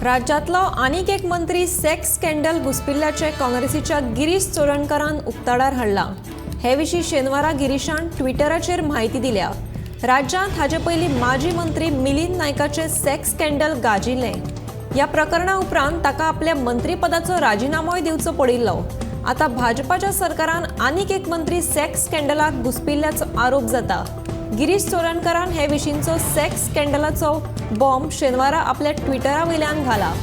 राज्यांतलो आनीक एक मंत्री सेक्स स्कँडल घुसपिल्ल्याचें काँग्रेसीच्या गिरीश चोडणकारान उक्ताडार हाडलां. हे विशीं शेनवारा गिरीशान ट्विटराचेर म्हायती दिल्या. राज्यांत हाचे पयलीं माजी मंत्री मिलिंद नायकाचें सेक्स स्कँडल गाजिल्लें. ह्या प्रकरणा उपरांत ताका आपल्या मंत्रीपदाचो राजिनामोय दिवचो पडिल्लो. आतां भाजपाच्या सरकारान आनीक एक मंत्री सेक्स स्कँडलाक घुसपिल्ल्याचो आरोप जाता. गिरीश चोडणकारान हे विशींचो सेक्स स्कँडलाचो बॉम्ब शेनवारा आपल्या ट्विटरा वयल्यान घाला.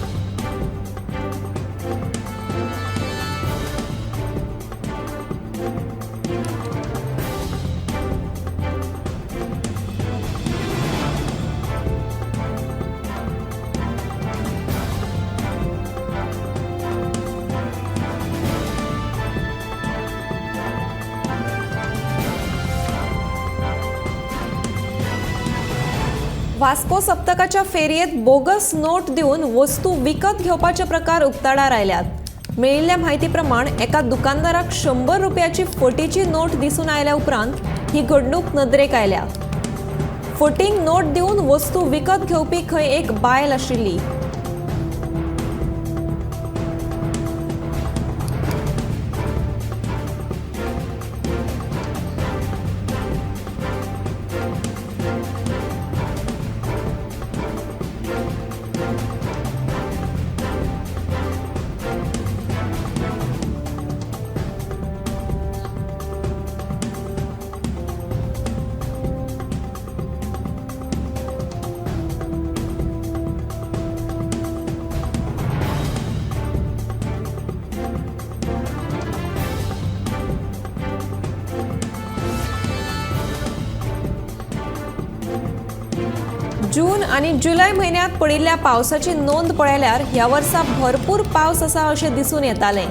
वास्को सप्तकाच्या फेरयेत बोगस नोट दिवन वस्तू विकत घेवपाचे प्रकार उक्ताडार आयल्यात. मेळिल्ल्या म्हायती प्रमाण एका दुकानदाराक 100 रुपयाची फटीची नोट दिसून आयल्या उपरांत ही घडणूक नदरेक आयल्या. फटींग नोट दिवन वस्तू विकत घेवपी खंय एक बायल आशिल्ली. जून आनी जुलय म्हयन्यांत पडिल्ल्या पावसाची नोंद पळयल्यार ह्या वर्सा भरपूर पावस आसा अशें दिसून येतालें.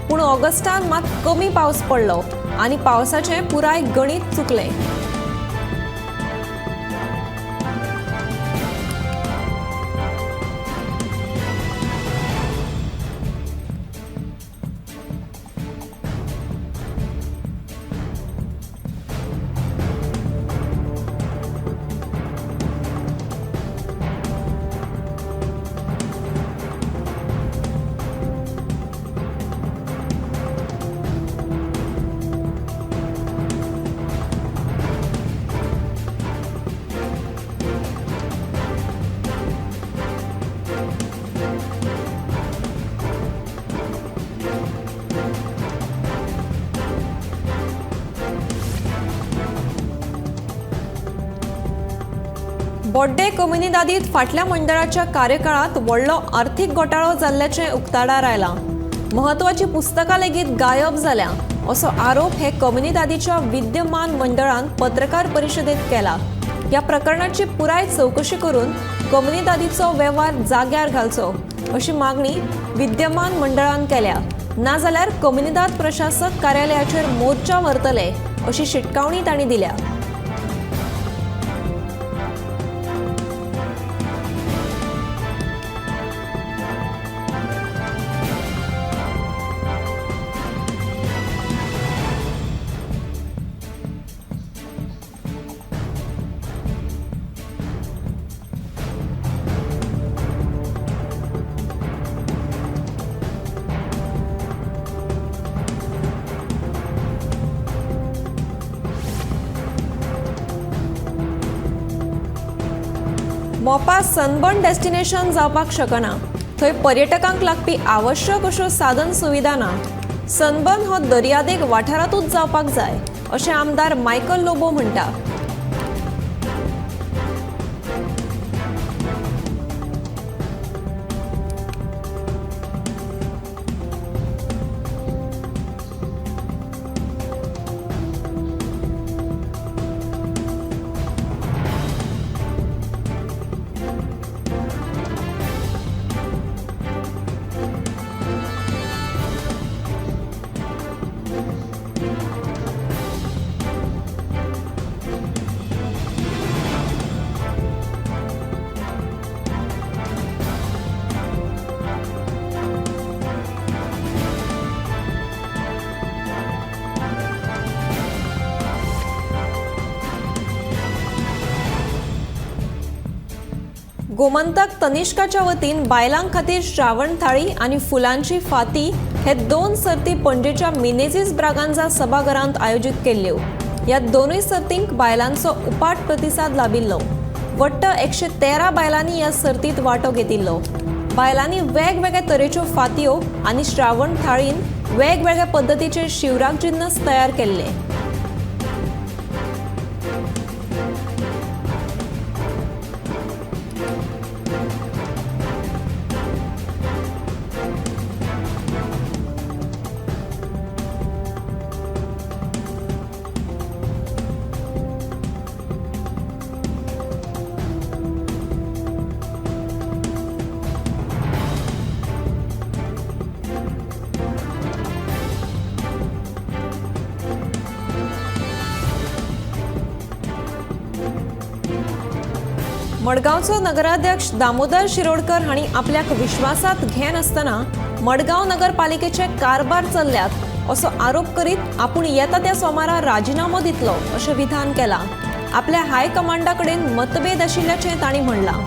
पूण ऑगस्टान मात कमी पावस पडलो आनी पावसाचें पुराय गणीत चुकलें. बोड्डे कोमुनिदादीत फाटल्या मंडळाच्या कार्यकाळांत व्हडलो आर्थीक घोटाळो जाल्ल्याचें उक्ताडार आयलां. म्हत्वाची पुस्तकां लेगीत गायब जाल्या असो आरोप हे कोमुनिदादीच्या विद्यमान मंडळान पत्रकार परिशदेंत केला. ह्या प्रकरणाची पुराय चवकशी करून कोमुनिदादीचो वेव्हार जाग्यार घालचो अशी मागणी विद्यमान मंडळान केल्या. नाजाल्यार कोमुनिदाद प्रशासक कार्यालयाचेर मोर्चा व्हरतले अशी शिटकावणी तांणी दिल्या. मोपा सनबर्न डेस्टिनेशन जावपाक शकना. थंय पर्यटकांक लागपी आवश्यक अश्यो साधन सुविधा ना. सनबर्न हो दर्यादेग वाठारांतूच जावपाक जाय अशें आमदार मायकल लोबो म्हणटा. गोमंतक तनिष्काच्या वतीन बायलां खातीर श्रावण थाळी आनी फुलांची फाती हे 2 सर्ती पणजेच्या मिनेझीस ब्रागांझा सभाघरांत आयोजीत केल्ल्यो. ह्या दोनूय सर्तींक बायलांचो उपाट प्रतिसाद लाबिल्लो. वट्ट 113 बायलांनी ह्या सर्तींत वांटो घेतिल्लो. बायलांनी वेगवेगळ्या तरेच्यो फातयो आनी श्रावण थाळीन वेगवेगळ्या पद्दतीचे शिवराक जिन्नस तयार केल्ले. मडगांवचो नगराध्यक्ष दामोदर शिरोडकर हांणी आपल्याक विश्वासात घेनासतना मडगांव नगरपालिकेचे कारभार चल्ल्यात असो आरोप करीत आपूण येता त्या सोमारा राजिनामो दितलो अशें विधान केलां. आपल्या हायकमांडा कडेन मतभेद आशिल्ल्याचें तांणी म्हणलां.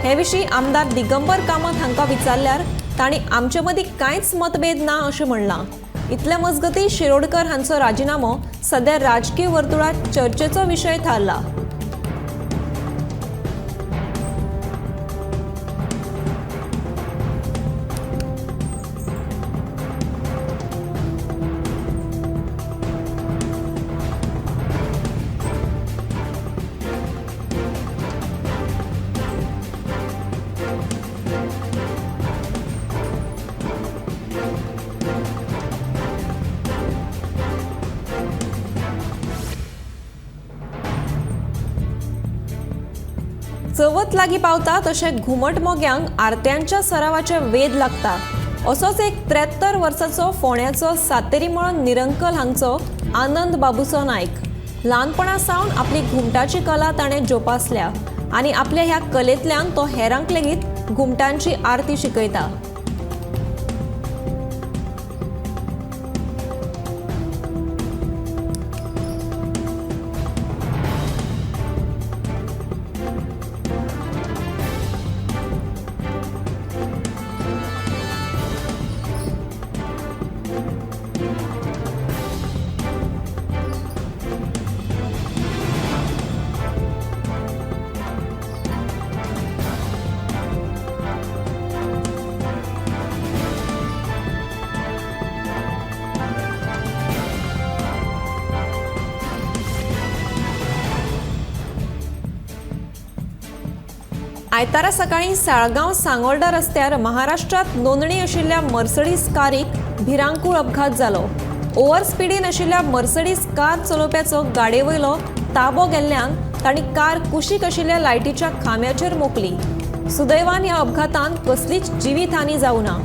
हे विशीं आमदार दिगंबर कामत हांकां विचारल्यार तांणी आमचे मदीं कांयच मतभेद ना अशें म्हणलां. इतले मजगतीं शिरोडकर हांचो राजिनामो सध्या राजकीय वर्तुळांत चर्चेचो विशय थारला. चवथ लागीं पावता तशें घुमट मोग्यांक आरत्यांच्या सरावाचे वेध लागता. असोच एक 73 वर्साचो फोंड्याचो सातेरीमळ निरंकल हांगचो आनंद बाबूचो नायक. ल्हानपणा सावन आपली घुमटाची कला ताणें जोपासल्या आनी आपल्या ह्या कलेंतल्यान तो हेरांक लेगीत घुमटांची आरती शिकयता. आयतारा सकाळीं साळगांव सांगोल्डा रस्त्यार महाराष्ट्रांत नोंदणी आशिल्ल्या मर्सडीज कारीक भिरांकूळ अपघात जालो. ओव्हर स्पिडीन आशिल्ल्या मर्सडीज कार चलोवप्याचो गाडये वयलो ताबो गेल्ल्यान तांणी कार कुशीक आशिल्ल्या लायटीच्या खांब्याचेर मोखली. सुदैवान ह्या अपघातान कसलीच जिवीत हानी जावं ना.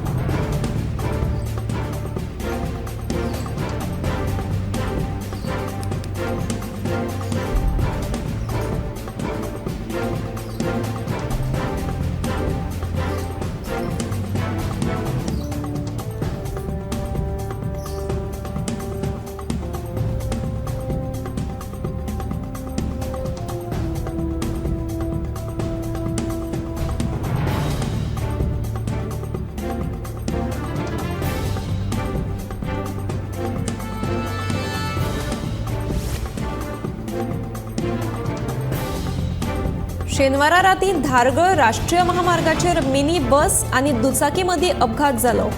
शेनवारा राती धारगळ राष्ट्रीय महामार्गाचेर मिनी बस आनी दुचाकी मदीं अपघात जालो.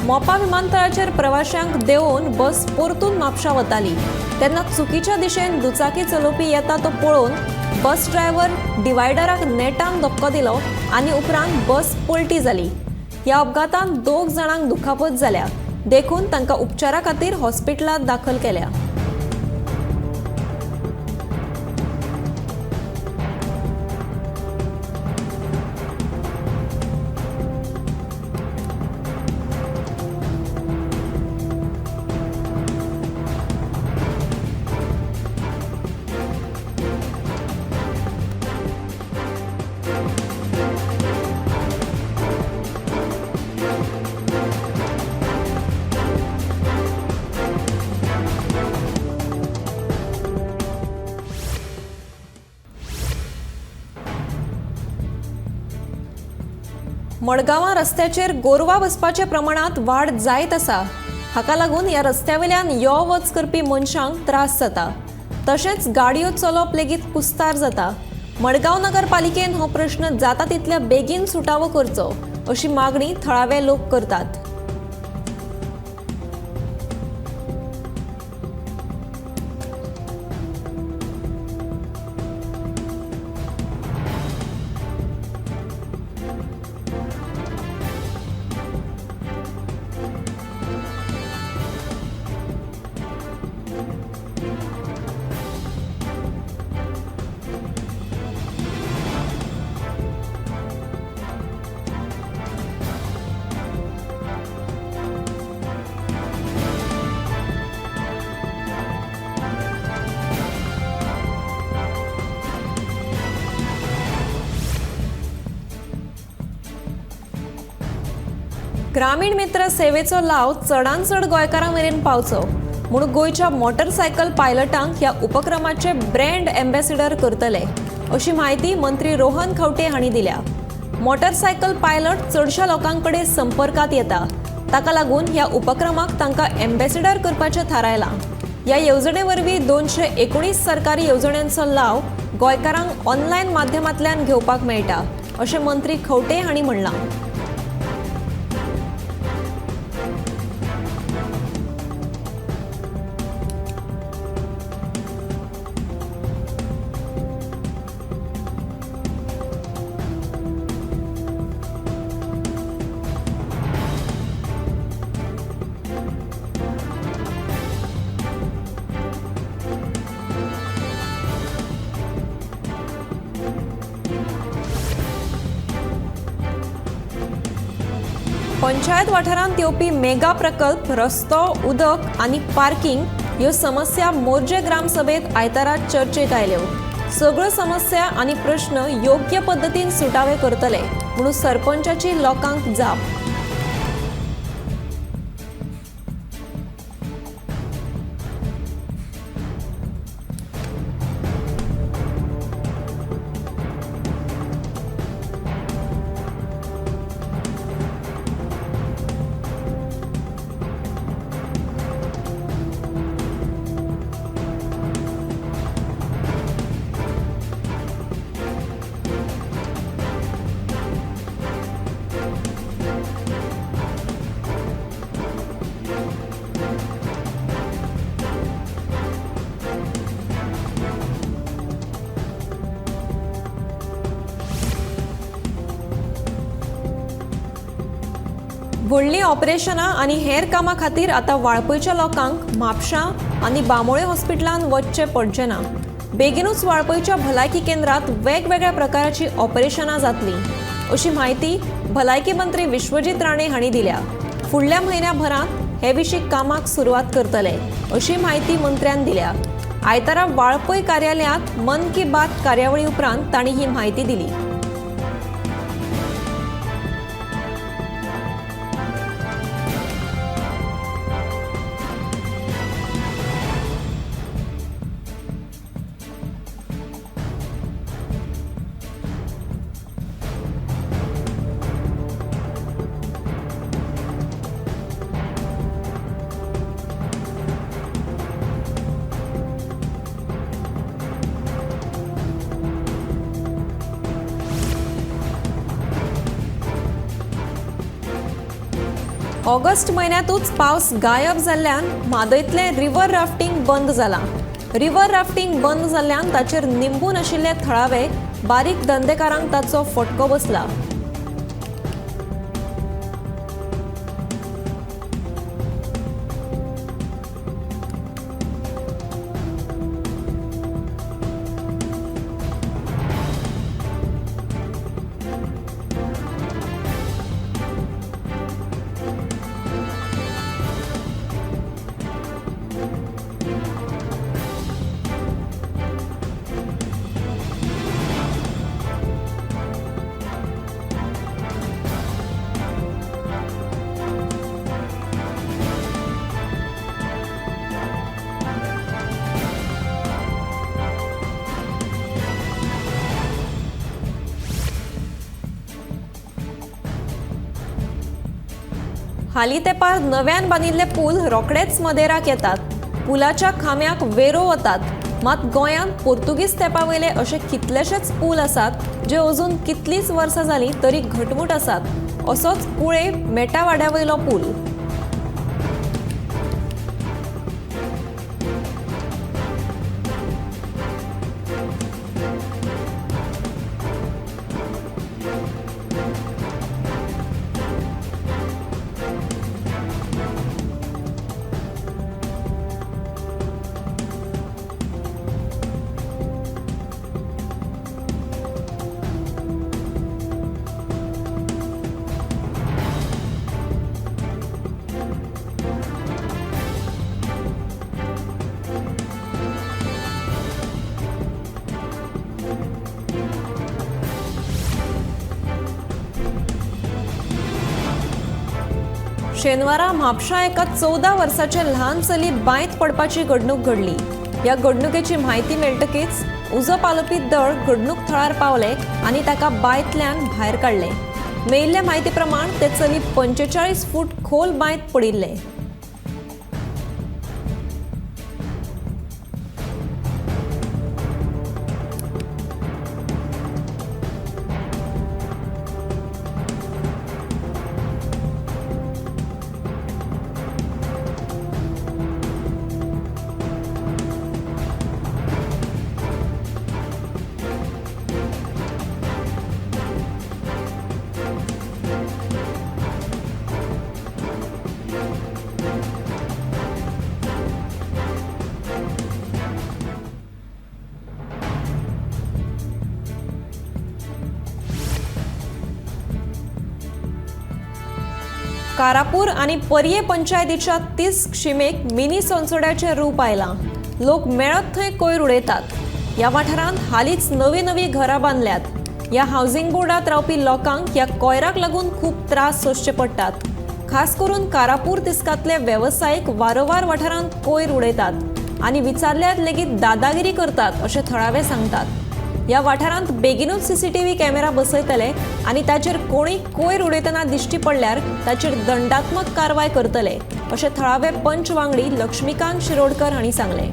मोपा विमानतळाचेर प्रवाशांक देंवोवन बस परतून म्हापशा वताली तेन्ना चुकीच्या दिशेन दुचाकी चलोवपी येता तो पळोवन बस ड्रायव्हर डिवायडराक नेटान धपको दिलो आनी उपरांत बस पलटी जाली. ह्या अपघातांत 2 जाणांक दुखापत जाल्या देखून तांकां उपचारा खातीर हॉस्पिटलांत दाखल केल्या. मडगांवां रस्त्याचेर गोरवां बसपाच्या प्रमाणांत वाड जायत आसा. हाका लागून ह्या रस्त्यावेल्यान यो वच करपी मनशांक त्रास जाता. तशेंच गाडयो चलोवप लेगीत कुस्तार जाता. मडगांव नगरपालिकेन हो प्रश्न जाता तितल्या बेगीन सुटावो करचो अशी मागणी थळावे लोक करतात. ग्रामीण मित्र सेवेचो लाव चडान चड गोंयकारां मेरेन पावचो म्हूण गोंयच्या मोटरसायकल पायलटांक ह्या उपक्रमाचे ब्रँड एम्बेसिडर करतले अशी म्हायती मंत्री रोहन खंवटे हांणी दिल्या. मोटरसायकल पायलट चडशा लोकां कडेन संपर्कांत येता, ताका लागून ह्या उपक्रमाक तांकां एम्बेसिडर करपाचें थारायलां. ह्या येवजणे वरवीं 219 सरकारी येवजण्यांचो लाव गोंयकारांक ऑनलायन माध्यमांतल्यान घेवपाक मेळटा अशें मंत्री खंवटे हांणी म्हणलां. पंचायत वाठारांत येवपी मेगा प्रकल्प, रस्तो, उदक आनी पार्किंग ह्यो समस्या मोरजे ग्रामसभेत आयतारा चर्चेक आयल्यो. सगळ्यो समस्या आनी प्रश्न योग्य पद्दतीन सुटावे करतले म्हणून सरपंचाची लोकांक जाप. व्हडलीं ऑपरेशनां आनी हेर कामां खातीर आतां वाळपयच्या लोकांक म्हापशां आनी बांबोळे हॉस्पिटलांत वचचें पडचें ना. बेगीनूच वाळपयच्या भलायकी केंद्रांत वेगवेगळ्या प्रकाराचीं ऑपरेशनां जातलीं अशी म्हायती भलायकी मंत्री विश्वजीत राणे हांणी दिल्या. फुडल्या म्हयन्याभरांत हे विशीं कामाक सुरवात करतले अशी म्हायती मंत्र्यान दिल्या. आयतारा वाळपय कार्यालयांत मन की बात कार्यावळी उपरांत तांणी ही म्हायती दिली. ऑगस्ट म्हयन्यांतूच पावस गायब जाल्ल्यान म्हादयतलें रिव्हर राफ्टिंग बंद जालां. रिव्हर राफ्टिंग बंद जाल्ल्यान ताचेर निंबून आशिल्ले थळावे बारीक धंदेकारांक ताचो फटको बसला. हालीं तेंपार नव्यान बांदिल्ले पूल रोखडेच मदेराक येतात. पुलाच्या खांब्याक वेरो वतात. मात गोंयांत पोर्तुगीज तेंपा वयले अशे कितलेशेच पूल आसात जे अजून कितलींच वर्सां जालीं तरी घटमूट आसात. असोच कुळे मेटावाड्या वयलो पूल. शेनवारा म्हापशा एका 14 वर्साचे ल्हान चली बांयत पडपाची घडणूक घडली. ह्या घडणुकेची म्हायती मेळटकीच उजो पालोवपी दळ घडणूक थळार पावले आनी ताका बांयतल्यान भायर काडले. मेळिल्ले म्हायती प्रमाण ते चली 45 फूट खोल बांयत पडिल्ले. कारापूर आनी पर्ये पंचायतीच्या 30 शिमेक मिनी सोनसोड्याचें रूप आयलां. लोक मेळत थंय कोयर उडयतात. ह्या वाठारांत हालींच नवी नवी घरां बांदल्यात. ह्या हावसिंग बोर्डांत रावपी लोकांक ह्या कोयराक लागून खूब त्रास सोंसचे पडटात. खास करून कारापूर तिस्कांतले वेवसायीक वारंवार वाठारांत कोयर उडयतात आनी विचारल्यार लेगीत दादागिरी करतात अशें थळावे सांगतात. ह्या वाठारांत बेगिनूच सीसीटीव्ही कॅमेरा बसयतले आनी ताचेर कोणूय कोयर उडयतना दिश्टी पडल्यार ताचेर दंडात्मक कारवाय करतले अशें थळावे पंच वांगडी लक्ष्मीकांत शिरोडकर हांणी सांगलें.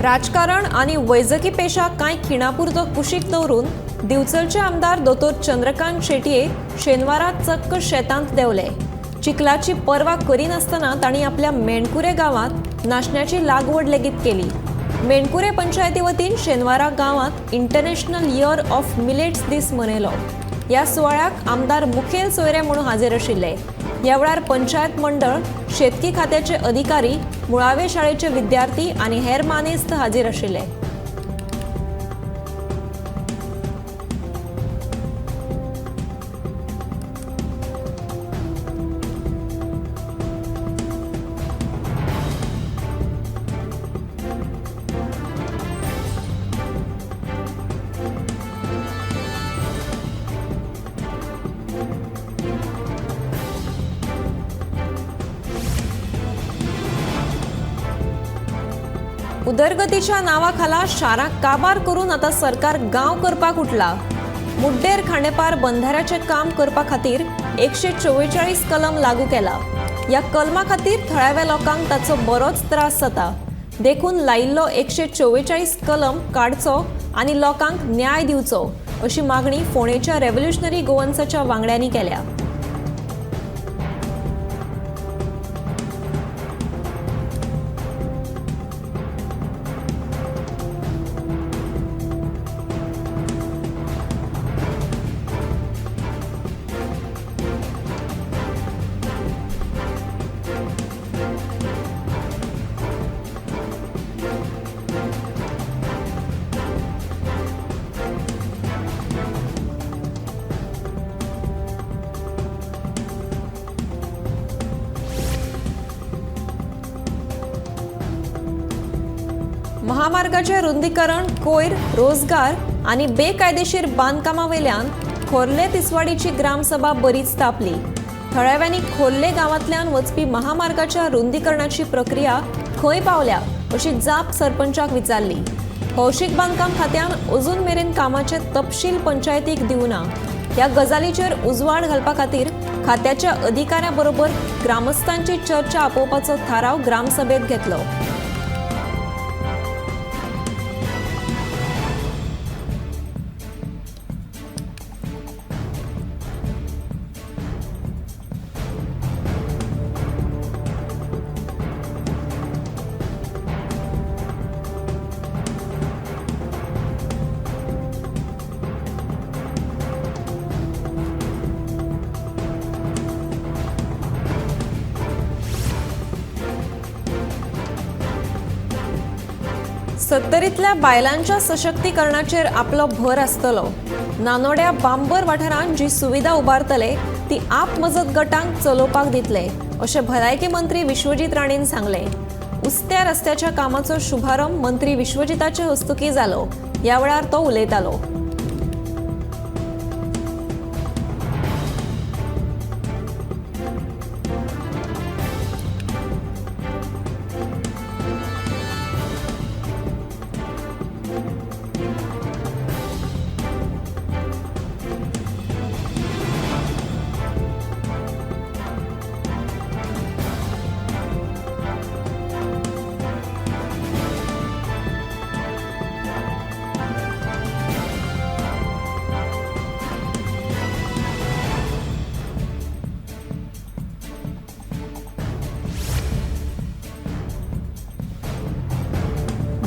राजकारण आनी वैजकी पेशा कांय खिणापुरतो कुशीक दवरून दिवचलचे आमदार दोतोर चंद्रकांत शेटये शेनवारा चक्क शेतांत देंवले. चिखलाची पर्वा करिनासतना तांणी आपल्या मेणकुरे गांवांत नाशण्याची लागवड लेगीत केली. मेणकुरे पंचायती वतीन शेनवारा गांवांत इंटरनॅशनल इयर ऑफ मिलेट्स दीस मनयलो. ह्या सुवाळ्याक आमदार मुखेल सोयरे म्हणून हाजीर आशिल्ले. ह्या वेळार पंचायत मंडळ, शेतकी खात्याचे अधिकारी, मुळावे शाळेचे विद्यार्थी आनी हेर मानेस्त हाजीर आशिल्ले. उदरगतीच्या नावाखाला शारां काबार करून आता सरकार गांव करपाक उठला. मुड्डेर खांडेपार बंधाऱ्याचें काम करपा खातीर 144 कलम लागू केला. ह्या कलमा खातीर थळाव्या लोकांक ताचो बरोच त्रास जाता. देखून लायिल्लो 144 कलम काडचो आनी लोकांक न्याय दिवचो अशी मागणी फोंडेच्या रेव्होल्युशनरी गोवन्साच्या वांगड्यांनी केल्या. महामार्गाचें रुंदीकरण, कोयर, रोजगार आनी बेकायदेशीर बांदकामा वयल्यान खोर्ले तिसवाडीची ग्रामसभा बरीच तापली. थळाव्यांनी खोर्ले गांवांतल्यान वचपी महामार्गाच्या रुंदीकरणाची प्रक्रिया खंय पावल्या अशी जाप सरपंचाक विचारली. भौशीक बांदकाम खात्यान अजून मेरेन कामाचे तपशील पंचायतीक दिवना. ह्या गजालीचेर उजवाड घालपा खातीर खात्याच्या अधिकाऱ्यां बरोबर ग्रामस्थांची चर्चा आपोवपाचो थाराव ग्रामसभेत घेतलो. सत्तरींतल्या बायलांच्या सशक्तीकरणाचेर आपलो भर आसतलो. नानोड्या बांबर वाठारांत जी सुविधा उबारतले ती आप मजत गटांक चलोवपाक दितले अशें भलायकी मंत्री विश्वजीत राणेन सांगलें. उस्त्या रस्त्याच्या कामाचो शुभारंभ मंत्री विश्वजिताचे हस्तुकीं जालो. ह्या वेळार तो उलयतालो.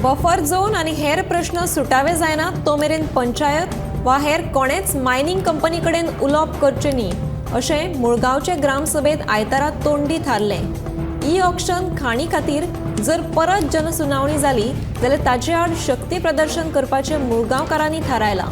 बफर झोन आनी हेर प्रश्न सुटावे जायना तो मेरेन पंचायत वा हेर कोणेच मायनिंग कंपनी कडेन उलोवप करचें न्ही अशें मुळगांवचे ग्रामसभेत आयतारा तोंडी थारलें. ई ऑक्शन खाणी खातीर जर परत जनसुनावणी जाली जाल्यार ताचे आड शक्ती प्रदर्शन करपाचें मुळगांवकारांनी थारायलां.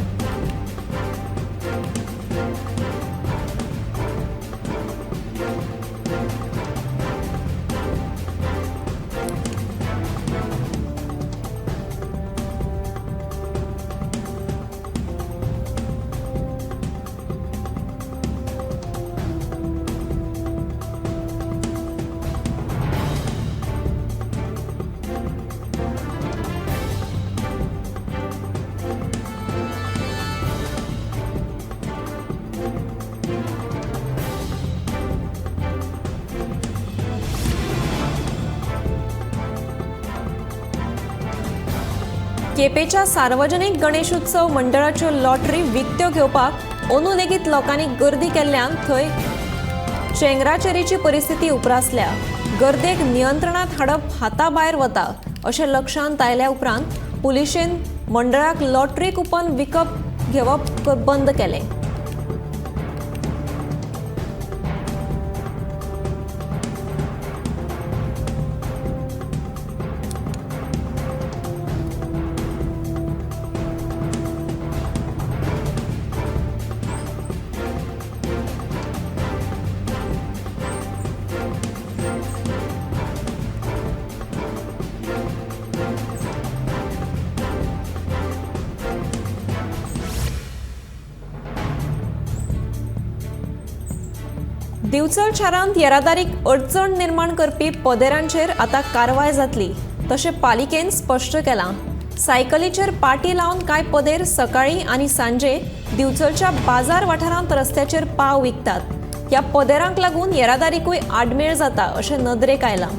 केपेच्या सार्वजनिक गणेशोत्सव मंडळाच्यो लॉटरी विकत्यो घेवपाक अंदू लेगीत लोकांनी गर्दी केल्ल्यान थंय चेंगराचेरीची परिस्थिती उप्रासल्या. गर्देक नियंत्रणांत हाडप हाता भायर वता अशें लक्षांत आयल्या उपरांत पुलिशेन मंडळाक लॉटरी कुपन विकप घेवप बंद केलें. दिवचल शारांत येरादारीक अडचण निर्माण करपी पदेरांचेर आतां कारवाय जातली तशें पालिकेन स्पश्ट केलां. सायकलीचेर पाटी लावन कांय पदेर सकाळीं आनी सांजे दिवचलच्या बाजार वाठारांत रस्त्याचेर पाव विकतात. ह्या पदेरांक लागून येरादारीकूय आडमेळ जाता अशें नदरेक आयलां.